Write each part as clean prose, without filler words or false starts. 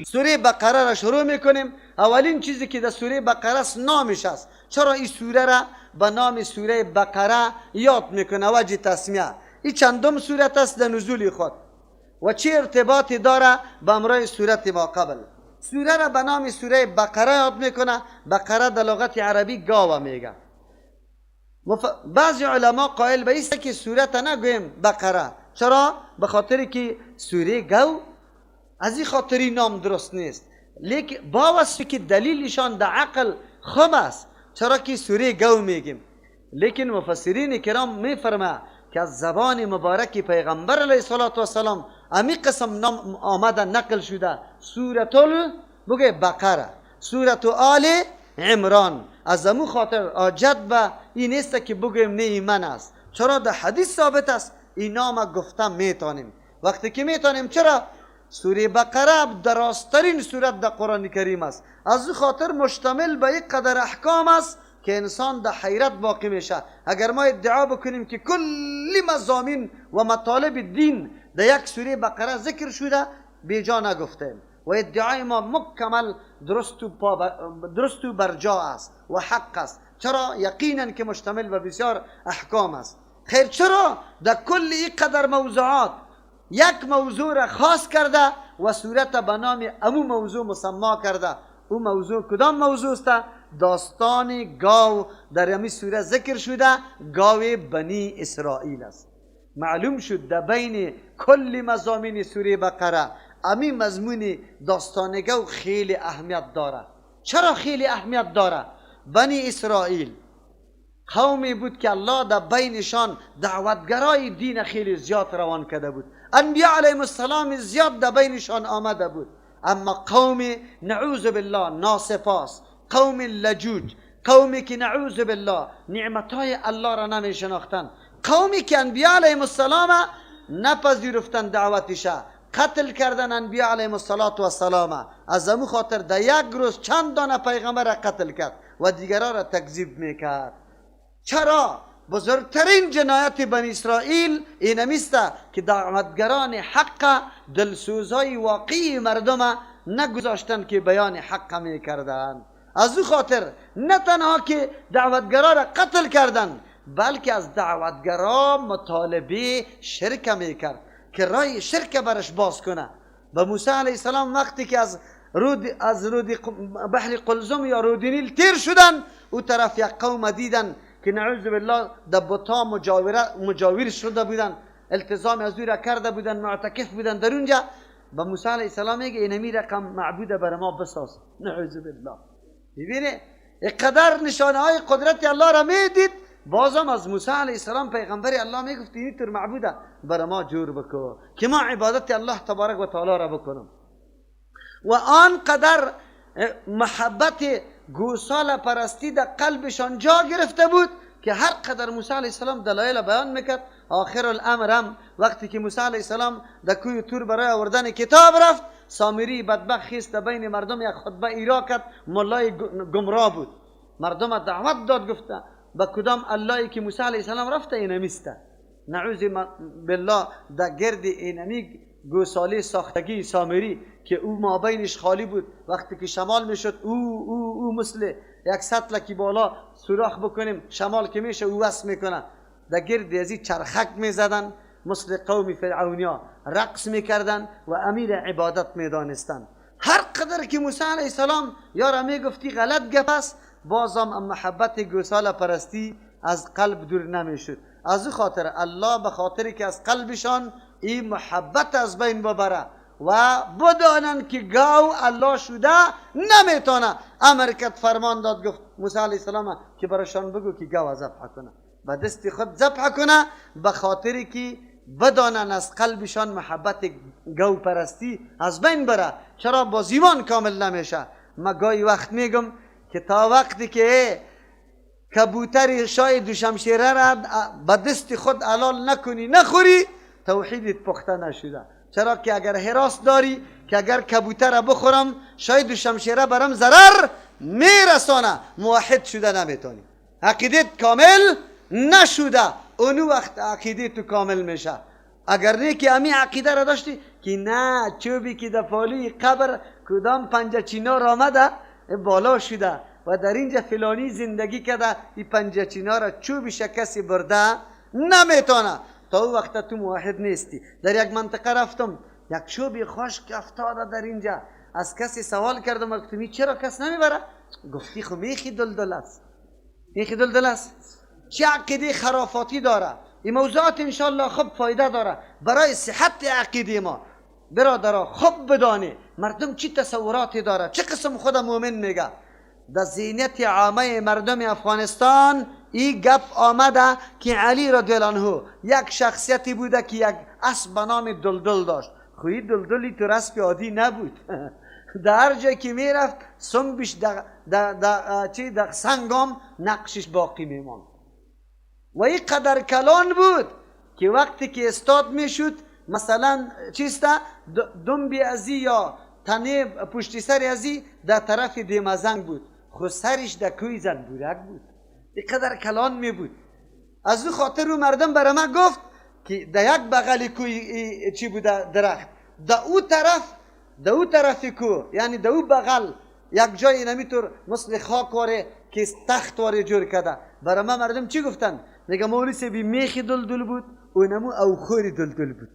سوره بقره را شروع میکنیم. اولین چیزی که در سوره بقره است نامش است. چرا این سوره را به نام سوره بقره یاد میکنه؟ وجه تسمیه این چندم سورت است در نزول خود و چه ارتباطی داره به امرای سورت ما قبل؟ سوره را به نام سوره بقره یاد میکنه. بقره در لغت عربی گاوه میگه. بعضی علما قائل به است که سورت نگویم بقره. چرا؟ به خاطر که سوره گاو از این خاطری نام درست نیست، لیکن با وصفی که دلیلشان در عقل خوب است، چرا که سوره گاو میگیم. لیکن مفسرین کرام میفرما که از زبان مبارک پیغمبر علیه الصلاة والسلام امی قسم نام آمده نقل شده، سورة بگه بقره، سورة آل عمران. از امو خاطر آجت به این نیست که بگویم نه ایمن است. چرا در حدیث ثابت است این نام گفته میتونیم وقتی که میتونیم. چرا؟ سوره بقره درازترین سورت در قرآن کریم است، از او خاطر مشتمل به یک قدر احکام است که انسان در حیرت باقی میشه. اگر ما ادعا بکنیم که کلی مضامین و مطالب دین در یک سوره بقره ذکر شده، بیجا نگفتیم و ادعای ما مکمل درست و برجا است و حق است. چرا؟ یقینا که مشتمل به بسیار احکام است. خیر، چرا در کل این قدر موضوعات یک موضوع را خاص کرده و سورت به نام امو موضوع مسما کرده؟ او موضوع کدام موضوع است؟ داستان گاو در امی سوره ذکر شده، گاو بنی اسرائیل است. معلوم شد در بین کل مضامین سوره بقره امی مضمون داستان گاو خیلی اهمیت داره. چرا خیلی اهمیت داره؟ بنی اسرائیل قومی بود که الله در بینشان دعوتگرای دین خیلی زیاد روان کرده بود، انبیاء علیهم السلام زیاد در بینشان آمده بود، اما قوم نعوذ بالله ناسپاس، قوم لجوج، قومی که نعوذ بالله نعمتهای الله را نمی شناختن، قومی که انبیاء علیهم السلام نپذیرفتن دعوتش، قتل کردن انبیاء علیهم السلام. از امو خاطر در یک روز چند دانه پیغمبر را قتل کرد و دیگران را تکذیب میکرد. چرا؟ بزرگترین جنایت بنی اسرائیل اینمیست که دعوتگران حق، دلسوزای واقعی مردم نگذاشتن که بیان حق میکردن. از او خاطر نه تنها که دعوتگران را قتل کردن، بلکه از دعوتگرا مطالبه شرک میکرد که رای شرک برش باز کنه. به موسی علیه السلام وقتی که از رود بحر قلزم یا رود نیل تیر شدن، او طرف یک قوم دیدن که نعوذ بالله در بتا مجاور شده بودن، التزام از او را کرده بودن، معتکف بودن در اونجا. به موسی علیه السلام میگه اینمی رقم معبود بر ما بساز. نعوذ بالله. ببینه اینقدر نشانه های قدرت الله را میدید، بازم از موسی علیه السلام پیغمبر الله میگفت اینی طور معبوده بر ما جور بکو که ما عبادت الله تبارک و تعالی را بکنم. و آن قدر محبت گوساله پرستی در قلبشان جا گرفته بود که هر قدر موسی علیه السلام دلایل بیان میکرد، آخر الامر هم وقتی که موسی علیه السلام در کوه تور برای آوردن کتاب رفت، سامری بدبخت خیست بین مردم یک خطبه ایرا کرد، ملای گمراه بود، مردم دعوت داد، گفته به کدام اللهی که موسی علیه السلام رفته اینمیسته. نعوذ بالله در گرد اینمی گوساله ساختگی سامری که او مابینش خالی بود، وقتی که شمال میشد او او او مثل یک سطل که بالا سوراخ بکنیم شمال که میشه او وصل میکنه، در گرد ازی چرخک میزدن مثل قوم فرعونیا رقص میکردن و امیر عبادت میدانستن. هر قدر که موسی علیه السلام یارا میگفتی غلط گپ است، بازم محبت گوساله پرستی از قلب دور نمیشد. از او خاطر الله به خاطر که از قلبشان این محبت از بین ببره و بدانن که گاو الله شده نمیتونه، امر کرد، فرمان داد، گفت موسی علیه السلام که براشان بگو که گاو ذبح کنه، به دست خود ذبح کنه، به خاطر که بدانن از قلبشان محبت گاو پرستی از بین بره. چرا؟ باز ایمان کامل نمیشه. ما گاهی وقت میگم که تا وقتی که کبوتر شای دوشمشیره را به دست خود حلال نکنی نخوری، توحیدت پخته نشده. چرا که اگر حراس داری که اگر کبوتر را بخورم شاید دوشمشیره برم ضرر میرسانه، موحد شده نمیتونی، عقیدت کامل نشده. اونو وقت عقیده تو کامل میشه. اگر نه که امی عقیده را داشتی که نه چوبی که در پالوی قبر کدام پنجه چینار آمده بالا شده و در اینجا فلانی زندگی کرده، این پنجه چینار چوبش کسی برده نمیتونه، تا او وقت تو موحد نیستی. در یک منطقه رفتم، یک چوبی خشک افتاده در اینجا، از کسی سوال کردم، گفتم چرا کس نمیبره؟ گفتی خو میخی دلدل است. میخی دلدل است. چه عقیده خرافاتی داره. این موضوعات انشالله خوب فایده داره برای صحت عقیده ما. برادرها خوب بدانه مردم چی تصوراتی داره، چه قسم خود مؤمن میگه. در ذهنیت عامه مردم افغانستان این گپ آمده که علی رضی الله عنه یک شخصیتی بوده که یک اسب به نام دلدل داشت. خو این دلدلی تو اسب عادی نبود. در هر جای که میرفت سنبش در سنگام نقشش باقی میماند. و این قدر کلان بود که وقتی که استاد میشد، مثلا چیسته دنبی ازی یا تنه پشتی سر ازی در طرف دیمزنگ بود، خو سرش در کوی زنبورک بود. این قدر کلان می بود. از او خاطر رو مردم برای من گفت که در یک بغل کوی چی بوده درخت، در او طرف، در او طرف کو، یعنی در او بغل یک جای نمیتور مثل خاک واره که تخت واره جور کرده. برای من مردم چی گفتن؟ میگه مولوی صاحب میخی دلدل بود و نمو اوخوری دلدل بود.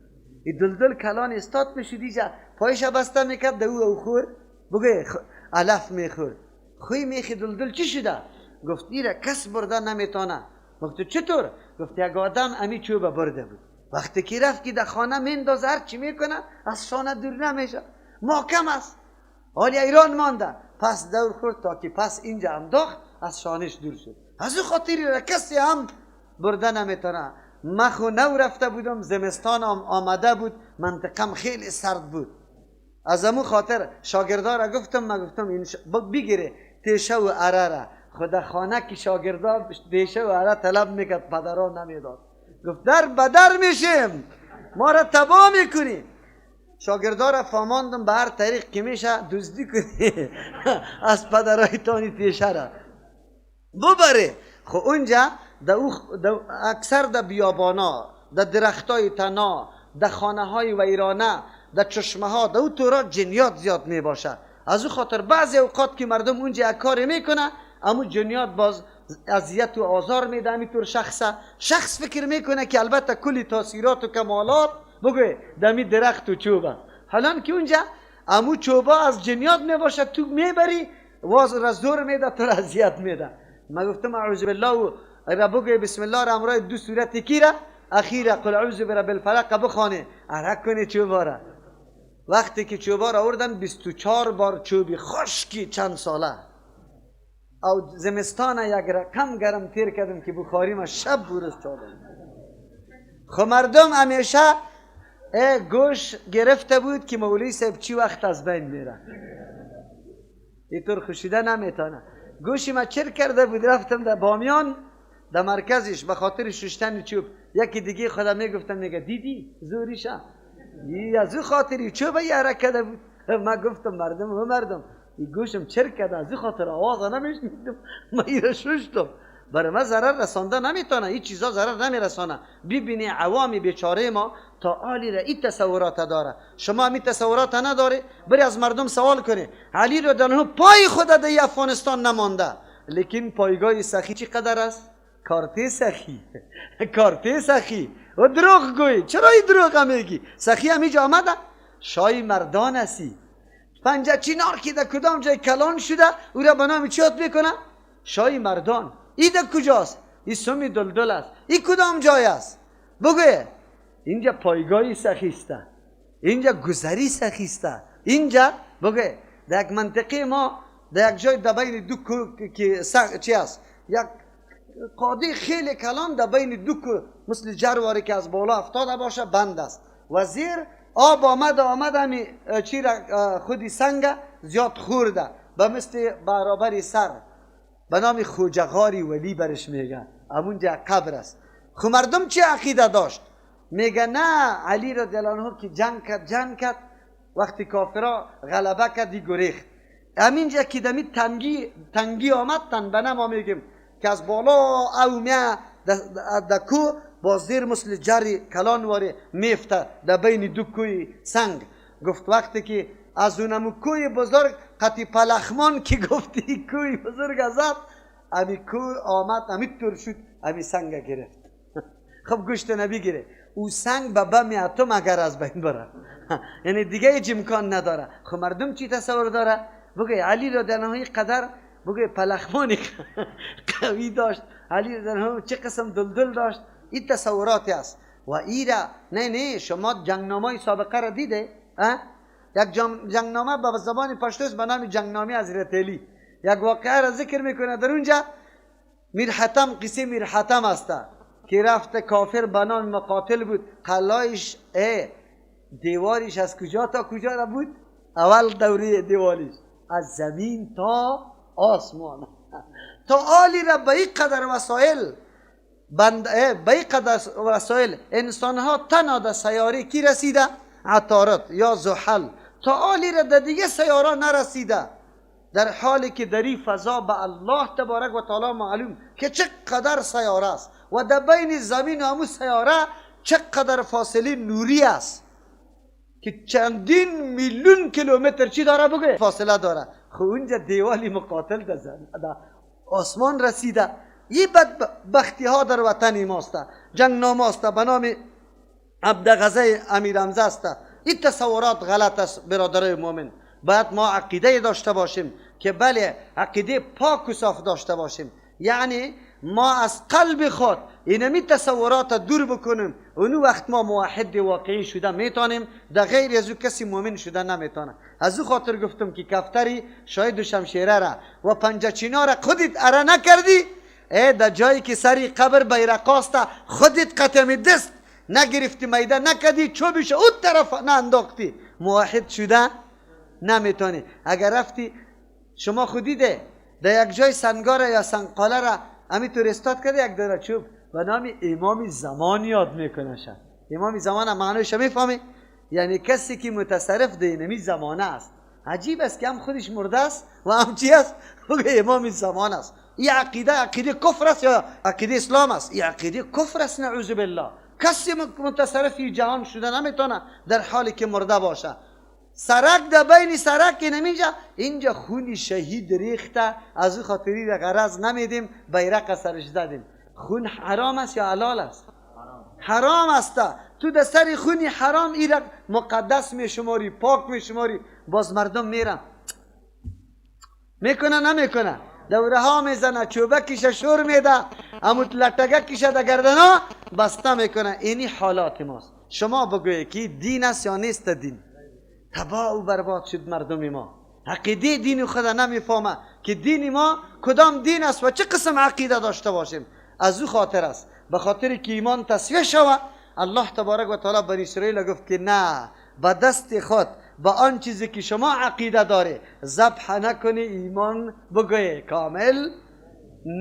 این دلدل کلان استاد میشد، اینجا پایش بسته میکرد، در او اوخور بگه علف میخورد. خوی میخی دلدل چی شده؟ گفت ایره کس برده نمیتونه. گفت چطور؟ گفت یک آدم امی چوبه برده بود، وقتی که رفت که در خانه میندازه هر چی میکنه از شانه دور نمیشه، محکم است، حالی ایران مانده. پس دور خورد تا که پس اینجا انداخت از شانش دور شد. از او خاطری را کسی هم برده نمیتونه. من خو نو رفته بودم، زمستان هم آمده بود، منطقم خیلی سرد بود. از امو خاطر شاگردا را گفتم، من گفتم این بگیره تیشه و اره را. خدا خانه که شاگردا تیشه و اره طلب میکرد، پدرها نمیداد. گفت در بدر میشیم، ما را تباه میکنی. شاگردا را فهماندم به هر طریق که میشه دزدی کنی از پدرای تانی تیشه را ببره. خب اونجا اکثر در بیابانا، در درختای تنا، در خانه های ویرانه، در چشمه ها، در او طورا جنیات زیاد می باشه. از او خاطر بعضی اوقات که مردم اونجا یک کاری میکنه، امو جنیات باز اذیت و آزار میده. همینطور شخص فکر میکنه که البته کلی تاثیرات و کمالات بگوی دمی درخت و چوبه، حالا که اونجا امو چوبه از جنیات می باشه، تو میبری واز را زور میده، تو را اذیت میده. ما گفتم اعوذ بالله و را بگوی بسم الله را امرای دو صورت کی را اخیره قل اعوذ برب الفلق بخوانه عرق کنه چوبه را. وقتی که چوبه را آوردن 24 بار چوبی خشکی چند ساله او زمستان یک رقم گرم تیر کردم که بخاری ما شب بورس چادم. خب مردم همیشه گوش گرفته بود که مولوی صاحب چی وقت از بین میره، اینطور خوشیده نمیتونه. گوشی ما چر کرده بود، رفتم در بامیان در مرکزش به خاطر ششتن چوب. یکی دیگه خدا میگفتم، میگه دیدی زوریشه از او خاطری چوب یه کرده بود. ما گفتم مردم و مردم این گوشم چر کرده، از او خاطر آواز نمیشنیدم، ما ایره ششتم. برای ما ضرر رسانده نمیتونه، این چیزا ضرر نمیرسانه. ببینی عوام بیچاره ما تا عالی را این تصورات داره، شما می تصورات نداره. بری از مردم سوال کنی. علی رضی الله عنه پای خود در افغانستان نمانده، لیکن پایگاه سخی چی قدر است؟ کارته سخی کارته سخی و دروغ گویی. چرا این دروغ میگی؟ سخی هم اینجا آمده، شای مردان هستی. پنجه چینار که در کدام جای کلان شده او را به نام چیات میکنه؟ شای مردان. این در کجاست؟ این سمی دلدل است. این کدام جای است؟ بگو اینجا پایگاه سخی است، اینجا گذری سخی است، اینجا بگو در یک منطقه ما در یک جای در بین دو که چی است؟ یک قاضی خیلی کلان در بین دو مثل جرواری که از بالا افتاده باشه بند است و زیر آب آمد آمد همی چی را خودی سنگ زیاد خورده به مثل برابر سر، به نام خوجغاری ولی برش میگن، همونجا قبر است. خب مردم چه عقیده داشت؟ میگه نه علی رضی الله عنه که جنگ کرد جنگ کرد، وقتی کافرا غلبه کرد گریخت. همینجا که دمی تنگی آمد، تنبنه ما میگیم که از بالا او میه در کو با زیر مثل جری کلان واره میفته در بین دو کوی سنگ. گفت وقتی که از اونمو کوی بزرگ قطی پلخمان که گفتی کوی بزرگ ازد، امی کوی آمد امی طور شد، امی سنگ گرفت. خب گوشت نبی گیره، او سنگ به بم اتم اگر از بین بره یعنی دیگه هیچ امکان نداره. خب مردم چی تصور داره؟ بگه علی را در قدر بگه پلخمانی قوی داشت، علی را چه قسم دلدل داشت. این تصوراتی است و ایرا نه نه. شما جنگنامه سابقه را دیده؟ یک جنگنامه به زبان پشتوس به نام جنگنامه حضرت علی یک واقعه را ذکر میکنه. در اونجا میر حتم، قصه میر حتم است که رفت کافر به نام مقاتل بود، قلایش دیوارش از کجا تا کجا را بود؟ اول دوره دیوارش از زمین تا آسمان تا آلی را به این قدر وسایل به این قدر وسایل انسان ها تنها در سیاره کی رسیده؟ عطارد یا زحل. تا آلی را در دیگه سیاره نرسیده، در حالی که در این فضا به الله تبارک و تعالی معلوم که چقدر سیاره است و در بین زمین و همون سیاره چقدر فاصله نوری است که چندین میلیون کیلومتر چی داره بگه؟ فاصله داره. خب اونجا دیوالی مقاتل در آسمان رسیده. یه بدبختی ها در وطن ماست، جنگ نامه است به نام عبدالغزه امیر حمزه است. این تصورات غلط است برادرای مؤمن. باید ما عقیده داشته باشیم که بله عقیده پاک و صاف داشته باشیم، یعنی ما از قلب خود اینمی تصورات دور بکنیم، اونو وقت ما موحد واقعی شده میتونیم، در غیر از او کسی مؤمن شده نمیتونه. از او خاطر گفتم که کفتری شاید و شمشیره را و پنجه چینا را خودت اره نکردی، ای در جایی که سری قبر بیرقاست خودت قطمی دست نگرفتی، میده نکردی، چوبش او طرف نانداختی، موحد شده نمیتونی. اگر رفتی شما خودی ده در یک جای سنگاره یا سنگقاله را همی طور استاد کرده یک داره چوب به نام امام زمان یاد میکنه. شد امام زمان هم معنیش میفهمی؟ یعنی کسی که متصرف ده اینمی زمانه است. عجیب است که هم خودش مرده است و هم چی است؟ امام زمان است. این عقیده عقیده کفر است یا عقیده اسلام است؟ این عقیده کفر است، نعوذ بالله. کسی متصرف جهان شده نمیتونه در حالی که مرده باشه. سرک در بین سرک اینجا اینجا خون شهید ریخته، از او خاطری را غرض نمیدیم، بیرق سرش زدیم. خون حرام است یا حلال است؟ حرام است. تو در سر خون حرام ای را مقدس میشماری، پاک میشماری، باز مردم میرن میکنه نمیکنه، دوره ها میزنه، چوبه کشه شور میده، امو لټګه کشه در گردنا بسته میکنه. اینی حالات ماست. شما بگویی که دین است یا نیست دین؟ تباه و برباد شد مردم ما. عقیده دین خدا نمیفهمه که دین ما کدام دین است و چه قسم عقیده داشته باشیم. از او خاطر است، به خاطر که ایمان تصفیه شوه. الله تبارک و تعالی بنی اسرائیل گفت که نه، با دست خود با آن چیزی که شما عقیده داره ذبح نکنی، ایمان بگوی کامل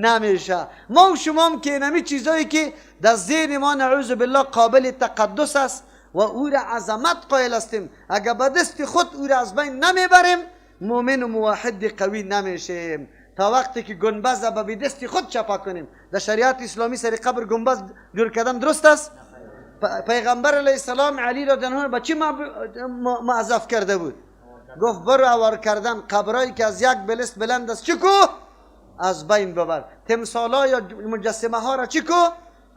نمیشه. ما و شما هم که نمی چیزایی که در ذهن ما نعوذ بالله قابل تقدس است و او را عظمت قائل هستیم، اگر به دست خود او را از بین نمیبریم مؤمن و موحد قوی نمیشیم. تا وقتی که گنبز را به دست خود چپا کنیم. در شریعت اسلامی سر قبر گنبز جور کردن درست است؟ پیغمبر علیه السلام علی را دنها به چی معذف کرده بود؟ گفت برو اوار کردن قبرایی که از یک بلست بلند است چی کو؟ از بین ببر. تمثالا یا مجسمه ها را چی کو؟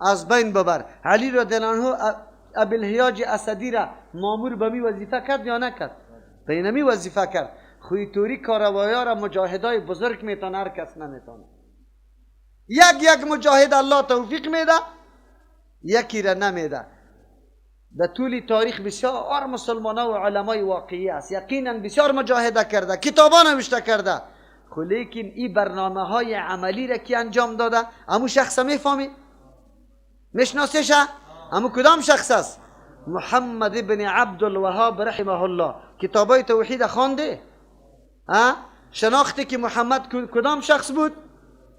از بین ببر. علی را دنها ابوالهیاج اسدی را مامور به می وظیفه کرد یا نکرد؟ به اینمی وظیفه کرد. خوی توری کاروایا را مجاهدای بزرگ میتونه، هر کس نمیتونه. یک یک مجاهد الله توفیق میده، یکی را نمیده. در طول تاریخ بسیار مسلمان و علمای واقعی است، یقینا بسیار مجاهده کرده، کتابا نوشته کرده، خو لیکن این برنامه های عملی را کی انجام داده؟ امو شخص میفهمی؟ میشناسیشه؟ امو کدام شخص است؟ محمد ابن عبدالوهاب رحمه الله. کتابای توحید خوانده؟ شناخته که محمد کدام شخص بود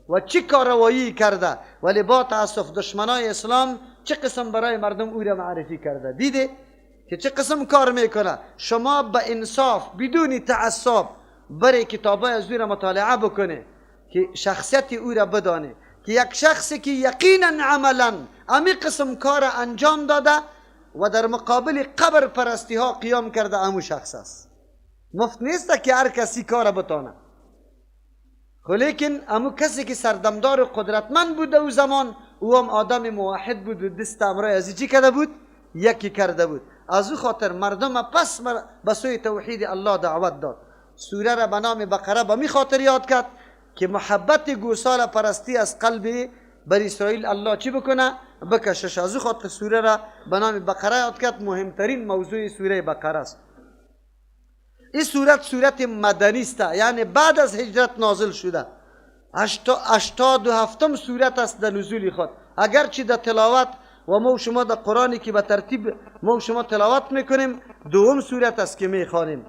و چه کاروایی کرده، ولی با تاسف دشمنای اسلام چه قسم برای مردم او را معرفی کرده. دیده که چه قسم کار میکنه. شما به انصاف بدون تعصب برای کتابای از او را مطالعه بکنه که شخصیت او را بدانه. که یک شخصی که یقینا عملا امی قسم کار انجام داده و در مقابل قبر پرستی ها قیام کرده، امو شخص است. مفت نیست که هر کسی کار بتانه، لیکن امو کسی که سردمدار و قدرتمند بود او زمان، او هم آدم موحد بود و دست امرای از چی کرده بود؟ یکی کرده بود. از او خاطر مردم پس به سوی توحید الله دعوت داد. سوره را به نام بقره به می خاطر یاد کرد که محبت گوساله پرستی از قلب بر اسرائیل الله چی بکنه؟ بکشش. از او خاطر سوره را به نام بقره یاد کرد. مهمترین موضوع سوره بقره است. این سورت سورت مدنی است، یعنی بعد از هجرت نازل شده. 87 سورت است در نزول خود. اگرچه در تلاوت و ما شما در قرآنی که به ترتیب ما شما تلاوت میکنیم دوم سورت است که میخوانیم.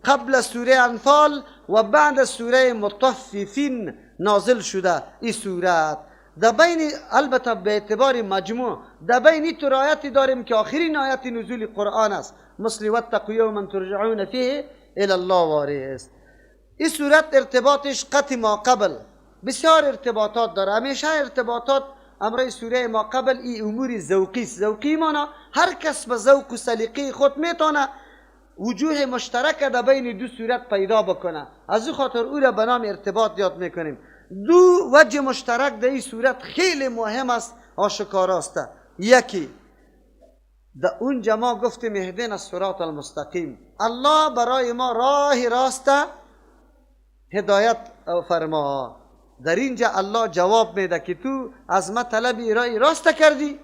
قبل سوره انفال و بعد سوره مطففین نازل شده این سورت. در بین، البته به اعتبار مجموع، در بین تو آیتی داریم که آخرین آیت نزول قرآن است، مثل واتقوا یوما ترجعون فیه الی الله واره است. این سورت ارتباطش قطع ما قبل بسیار ارتباطات داره. همیشه ارتباطات امرای سوره ما قبل ای امور ذوقی است. ذوقی مانا هر کس به ذوق و سلیقه خود میتونه وجوه مشترک در بین دو سورت پیدا بکنه. از او خاطر او را به نام ارتباط یاد میکنیم. دو وجه مشترک در این سورت خیلی مهم است، آشکار است. یکی در اونجا ما گفتیم اهدنا الصراط المستقیم، الله برای ما راه راست هدایت فرما. در اینجا الله جواب میده که تو از ما طلب راه راست کردی،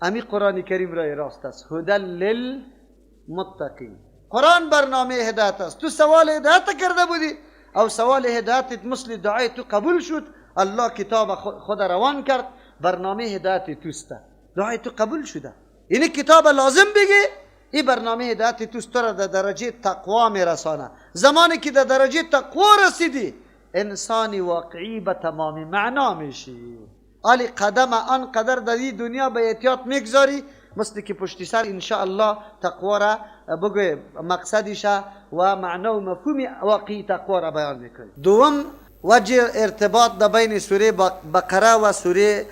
امی قرآن کریم راه راست است، هدی للمتقین. قرآن برنامه هدایت است. تو سوال هدایت کرده بودی او سوال هدایتت مثل دعای تو قبول شد، الله کتاب خود روان کرد، برنامه هدایت توست، دعای تو قبول شده. اینی کتاب لازم بگی، این برنامه هدایت توست، تو را در درجه تقوا میرسانه. زمانی که در درجه تقوا رسیدی، انسان واقعی به تمام معنا میشی. آلی قدم آن قدر در این دنیا به احتیاط میگذاری، مثل که پشتی سر انشاءالله تقوا را بگوی مقصدش و معنا و مفهوم واقعی تقوا را بیان میکنی. دوم وجه ارتباط در بین سوره بقره و سوره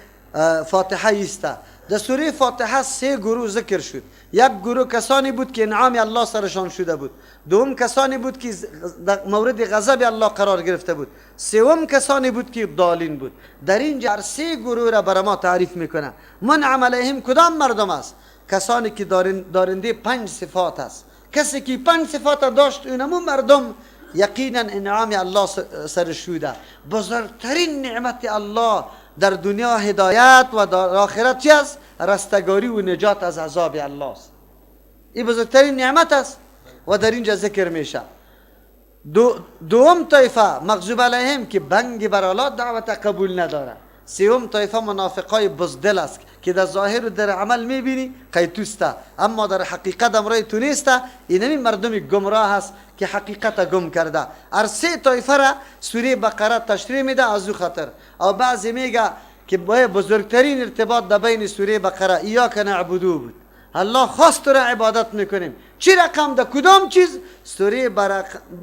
فاتحه است. در سوره فاتحه سه گروه ذکر شد. یک گروه کسانی بود که انعام الله سرشان شده بود، دوم کسانی بود که مورد غضب الله قرار گرفته بود، سوم کسانی بود که ضالین بود. در اینجا سه گروه را برای ما تعریف میکنه. منعم علیهم کدام مردم است؟ کسانی که دارنده پنج صفات است. کسی که پنج صفات داشت اونمو مردم یقینا انعام الله سرش شده. بزرگترین نعمت الله در دنیا هدایت و در آخرت چی است؟ رستگاری و نجات از عذاب الله است. این بزرگترین نعمت است و در اینجا ذکر میشه. دوم طایفه مغضوب علیهم که بنگ بر الله دعوت قبول نداره. سوم طایفه منافقای بزدل است که در ظاهر و در عمل میبینی قیتوسته، اما در حقیقت امرای تو نیسته. اینمی مردم گمراه است که حقیقت گم کرده. هر سه طایفه را سوره بقره تشریح میده از او خاطر. او بعضی میگه که باید بزرگترین ارتباط در بین سوره بقره ایاک نعبدو بود. الله خواست را عبادت میکنیم. چی رقم در کدام چیز؟ سوره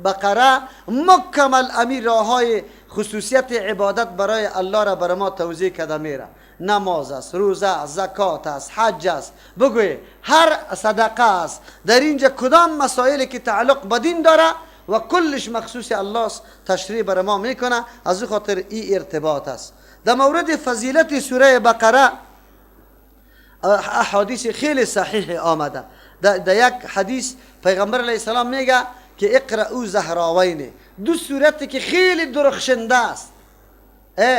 بقره مکمل امی راههای خصوصیت عبادت برای الله را برای ما توضیح کرده میره. نماز است، روزه است، زکات است، حج است، بگوی هر صدقه است. در اینجا کدام مسائلی که تعلق به دین داره و کلش مخصوص الله است تشریح برای ما میکنه. از او خاطر ای ارتباط است. در مورد فضیلت سوره بقره احادیث خیلی صحیح آمده. در یک حدیث پیغمبر علیه السلام میگه که اقرأوا زهراوین، دو سورتی که خیلی درخشنده است،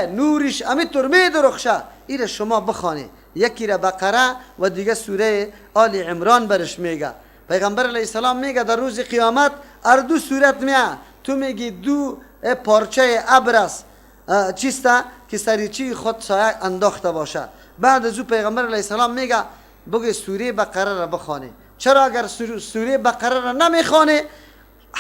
نورش امی می درخشه، ایره شما بخوانید. یکی را بقره و دیگه سوره آل عمران برش میگه. پیغمبر علیه السلام میگه در روز قیامت هر دو سورت میه، تو میگی دو پارچه ابر است چیسته که سریچی خود سایه انداخته باشه. بعد از او پیغمبر علیه السلام میگه بگه سوره بقره را بخوانه. چرا اگر سوره بقره را نمیخوانه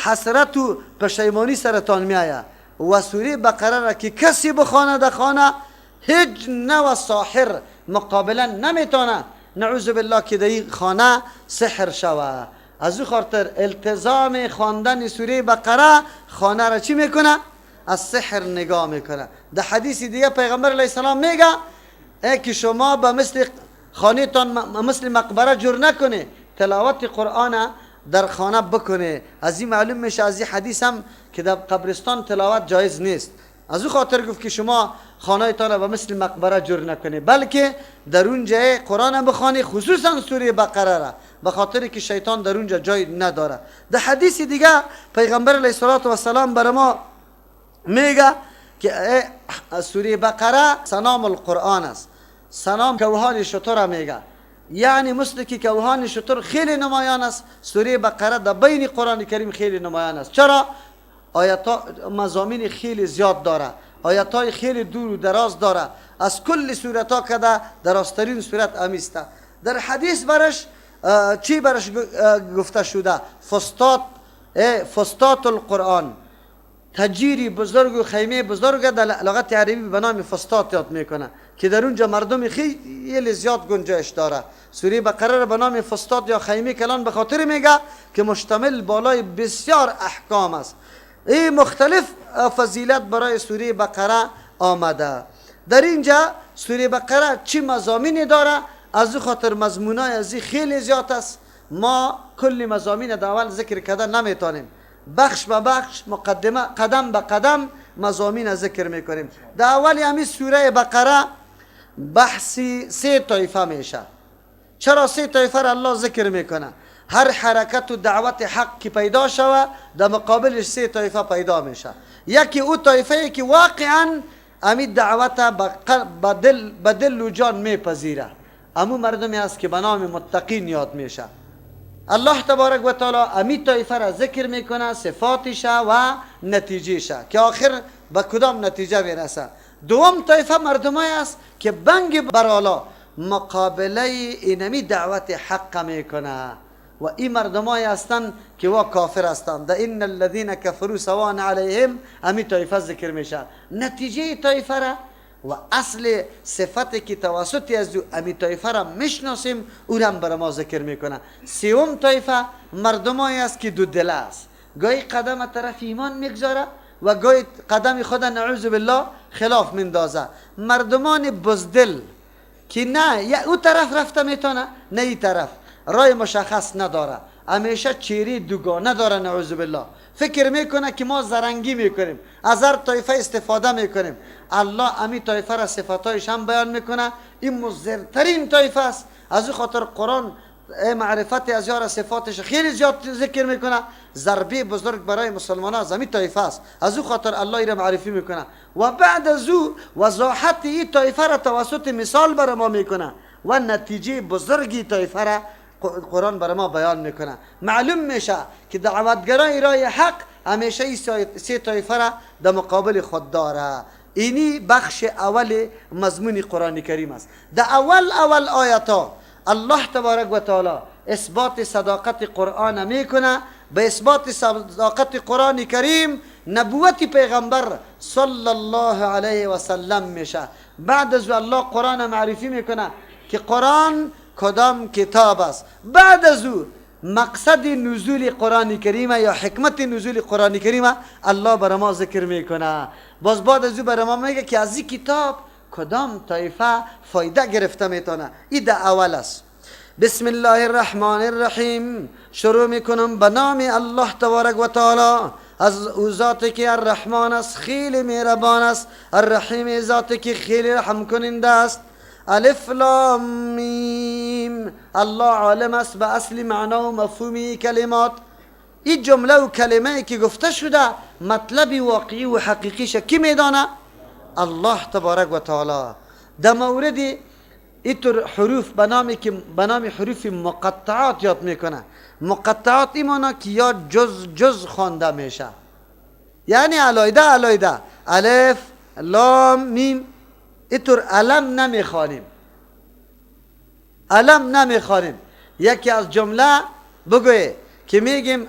حسرت و پشیمانی سرتان میآید. و سوره بقره را که کسی بخوانه در خانه هیچ نوع ساحر مقابلا نمیتونه، نعوذ بالله که در این خانه سحر شوه. از او خاطر التزام خواندن سوره بقره خانه را چی میکنه؟ از سحر نگاه میکنه. در حدیث دیگه پیغمبر علیه السلام میگه ای که شما به مثل خانه تان مثل مقبره جور نکنه، تلاوت قرآن در خانه بکنه. از این معلوم میشه از این حدیث هم که در قبرستان تلاوت جایز نیست. از او خاطر گفت که شما خانه تان به مثل مقبره جور نکنه، بلکه در اونجا قرآن بخوانی، خصوصا سوره بقره را، به خاطر که شیطان در اونجا جای نداره. در حدیث دیگه پیغمبر علیه الصلاة والسلام بر ما میگه که سوره بقره سنام القرآن است. سنام کوهان شتر میگه، یعنی مثل که کوهان شتر خیلی نمایان است، سوره بقره در بین قرآن کریم خیلی نمایان است. چرا؟ آیات مضامین خیلی زیاد داره، آیات های خیلی دور و دراز داره، از کل سورت ها کده درازترین سورت امیسته. در حدیث برش چی برش گفته شده؟ فسطاط، فسطاط القرآن، تجیری بزرگ و خیمه بزرگ در لغت عربی به نام فسطاط یاد میکنه که در اونجا مردم خیلی زیاد گنجایش داره. سوره بقره به نام فسطاط یا خیمه کلان به خاطر میگه که مشتمل بالای بسیار احکام است. این مختلف فضیلت برای سوره بقره آمده. در اینجا سوره بقره چی مضامینی داره؟ از خاطر مضمونای از خیلی زیاد است، ما کل مضامین در اول ذکر کرده نمیتونیم، بخش به بخش، مقدمه، قدم به قدم مضامین ذکر میکنیم. در اول همین سوره بقره بحثی سه طایفه میشه. چرا سه طایفه را الله ذکر میکنه؟ هر حرکت و دعوت حق که پیدا شوه در مقابلش سه طایفه پیدا میشه. یکی او طایفه که واقعا امی دعوت به دل و جان میپذیره، امو مردمی است که به نام متقین یاد میشه. الله تبارک و تعالی امی طایفه را ذکر میکنه، صفاتش و نتیجهش که آخر به کدام نتیجه میرسه. دوم طایفه مردمای است که بنگ برالا مقابله اینمی دعوت حق میکنه و این مردمای هستند که وا کافر هستند. در ان الذين كفروا سواء علیهم امی طایفه ذکر میشه. نتیجه طایفه را و اصل صفتی که توسط از او امی طایفه را میشناسیم او را هم برای ما ذکر میکنه. سوم طایفه مردمایی است که دو دله است، گاهی قدم طرف ایمان میگذاره و گاهی قدم خود نعوذ بالله خلاف میندازه. مردمان بزدل که نه او طرف رفته میتونه نه این طرف، رای مشخص نداره، همیشه چهره دوگانه داره نعوذ بالله. فکر میکنه که ما زرنگی میکنیم، از هر طایفه استفاده میکنیم. الله امی طایفه را صفاتایش هم بیان میکنه، این مضرترین طایفه است. از او خاطر قرآن معرفت از یار صفاتش خیلی زیاد ذکر میکنه. ضربه بزرگ برای مسلمان از امی طایفه است، از او خاطر الله را معرفی میکنه و بعد از او وضاحت این طایفه را توسط مثال برای ما میکنه و نتیجه بزرگی طایفه را قرآن برای ما بیان میکنه. معلوم میشه که دعوتگرای رای حق همیشه این سه طایفه را در مقابل خود داره. اینی بخش اول مضمون قرآن کریم است. در اول اول آیات الله تبارک و تعالی اثبات صداقت قرآن میکنه. به اثبات صداقت قرآن کریم نبوت پیغمبر صلی الله علیه و سلم میشه. بعد از الله قرآن معرفی میکنه که قرآن کدام کتاب است. بعد از او مقصد نزول قرآن کریم یا حکمت نزول قرآن کریم الله برای ما ذکر میکنه. باز بعد از او برای ما میگه که از این کتاب کدام طایفه فایده گرفته میتونه. این در اول است. بسم الله الرحمن الرحیم، شروع میکنم به نام الله تبارک و تعالی، از او ذاتی که الرحمن است خیلی مهربان است، الرحیم ذاتی که خیلی رحم کننده است. الف لام میم، الله عالم است به اصل معنا و مفهوم کلمات. این جمله و کلمه که گفته شده مطلب واقعی و حقیقیش کی میدانه؟ الله تبارک و تعالی. در مورد اینطور حروف به نام حروف مقطعات یاد میکنه. مقطعات این معنا که یا جز جز خوانده میشه، یعنی علایده علایده، الف لام میم. اینطور علم نمیخوانیم، علم نمیخوانیم. یکی از جمله بگوی که میگیم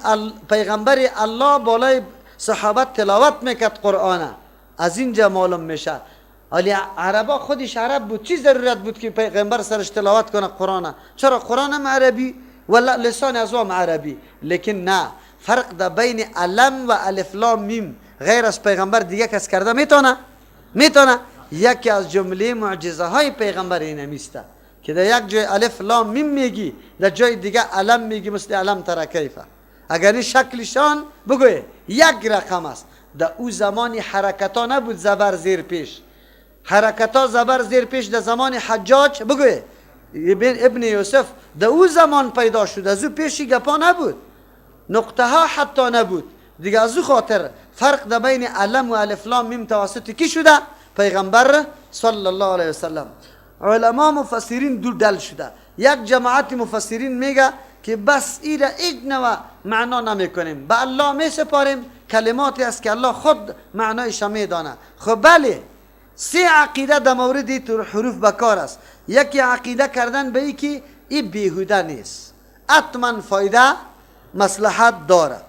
پیغمبر الله بالای صحابت تلاوت میکرد قرآن، از اینجا معلوم میشه. ولی عربا خودش عرب بود، چی ضرورت بود که پیغمبر سرش تلاوت کنه قرآن؟ چرا قرآن هم عربی و لسان از هم عربی؟ لیکن نه، فرق در بین علم و الف لام میم غیر از پیغمبر دیگه کس کرده میتونه؟ میتونه؟ یکی از جمله معجزه های پیغمبر اینمیسته که در یک جای الف لام میم میگی، در جای دیگه الم میگی، مثل الم تر کیفه. اگر این شکلشان بگوی یک رقم است. در او زمانی حرکت ها نبود زبر زیر پیش، حرکت ها زبر زیر پیش در زمان حجاج بگوی ابن یوسف در او زمان پیدا شد، از او پیشی گپا نبود، نقطه ها حتی نبود دیگه. از او خاطر فرق در بین علم و الف لام میم توسط کی شده؟ پیغمبر صلی الله علیه وسلم. علما مفسرین دو دل شده. یک جماعت مفسرین میگه که بس ایره هیچ نوع معنا نمیکنیم، به الله می سپاریم، کلماتی است که الله خود معنایش میدانه. خب بله، سه عقیده در مورد حروف بکار است. یکی عقیده کردن به ای که ای بیهوده نیست، حتما فایده مصلحت داره.